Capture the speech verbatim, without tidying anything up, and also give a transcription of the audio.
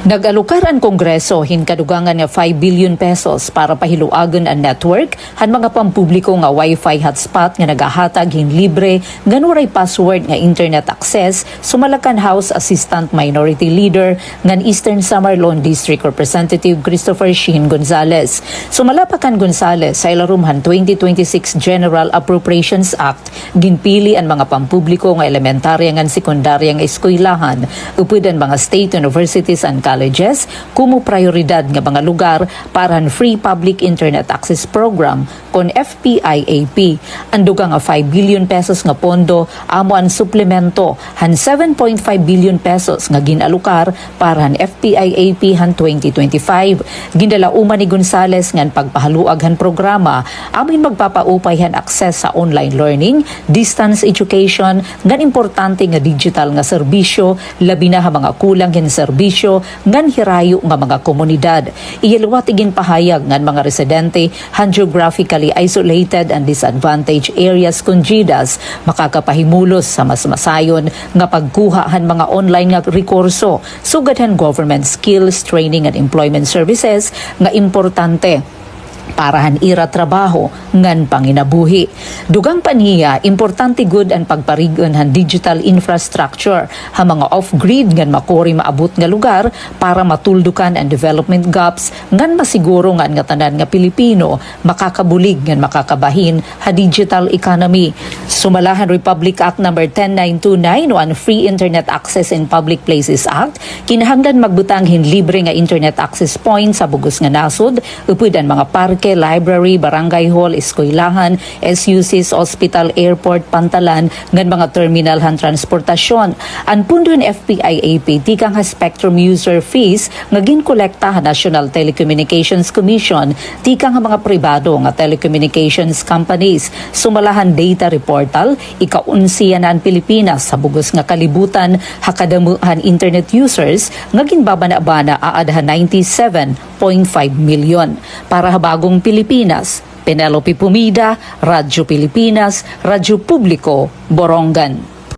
Nag-alokar an Kongreso hin kadugangan nga five billion pesos para pahiluagon an network han mga pampubliko nga Wi-Fi hotspot nga nagahatag hin libre ngan waray password nga internet access, sumala kan House Assistant Minority Leader ngan Eastern Samar Lone District Representative Christopher Sheen Gonzales. Sumala pa kan Gonzales, sa ilarom han twenty twenty-six General Appropriations Act, ginpili an mga pampubliko nga elementarya ngan sekundarya nga eskwelahan, upod an mga state universities and colleges, komo prayoridad nga mga lugar para han Free Public Internet Access Program kon F P I A P. An dugang nga five billion pesos nga pondo amo an suplemento han seven point five billion pesos nga gin-alokar para han F P I A P han twenty twenty-five. Ginlalauman ni Gonzales nga an pagpahaluag han programa amo in magpapaupay han access sa online learning, distance education, ngan importante nga digital nga serbisyo, labi na ha mga kulang hin serbisyo ngan hirayo nga mga komunidad. Iya liwat iginpahayag nga an mga residente han geographically isolated and disadvantaged areas kon GIDAs makakapahimulos sa mas masayon nga pagkuha han mga online nga rekurso sugad han government skills training and employment services nga importante para han ira trabaho ngan panginabuhi. Dugang pa niya, importante gud an pagparig-on han digital infrastructure ha mga off-grid ngan makuri maabot nga lugar para matuldukan an development gaps ngan masiguro nga an ngatanan nga Pilipino makakabulig ngan makakabahin ha digital economy. Sumala han Republic Act Number ten nine two nine o an Free Internet Access in Public Places Act, kinahanglan magbutang hin libre nga internet access points sa bug-os nga nasod, upod an mga parke, library, barangay hall, eskwelahan, S U Cs, ospital, airport, pantalan, ngan mga terminal han transportasyon. An pondo han F P I A P tikang ha spectrum user fees nga ginkolekta han National Telecommunications Commission tikang ha mga pribado nga telecommunications companies. Sumala han data reportal, ika-onse na an Pilipinas ha bug-os nga kalibutan ha kadamo han internet users nga ginbabanabana aada ha ninety-seven point five milyon. Para ha Bagong Pilipinas, Penelope Pomida, Radyo Pilipinas, Radyo Publiko, Borongan.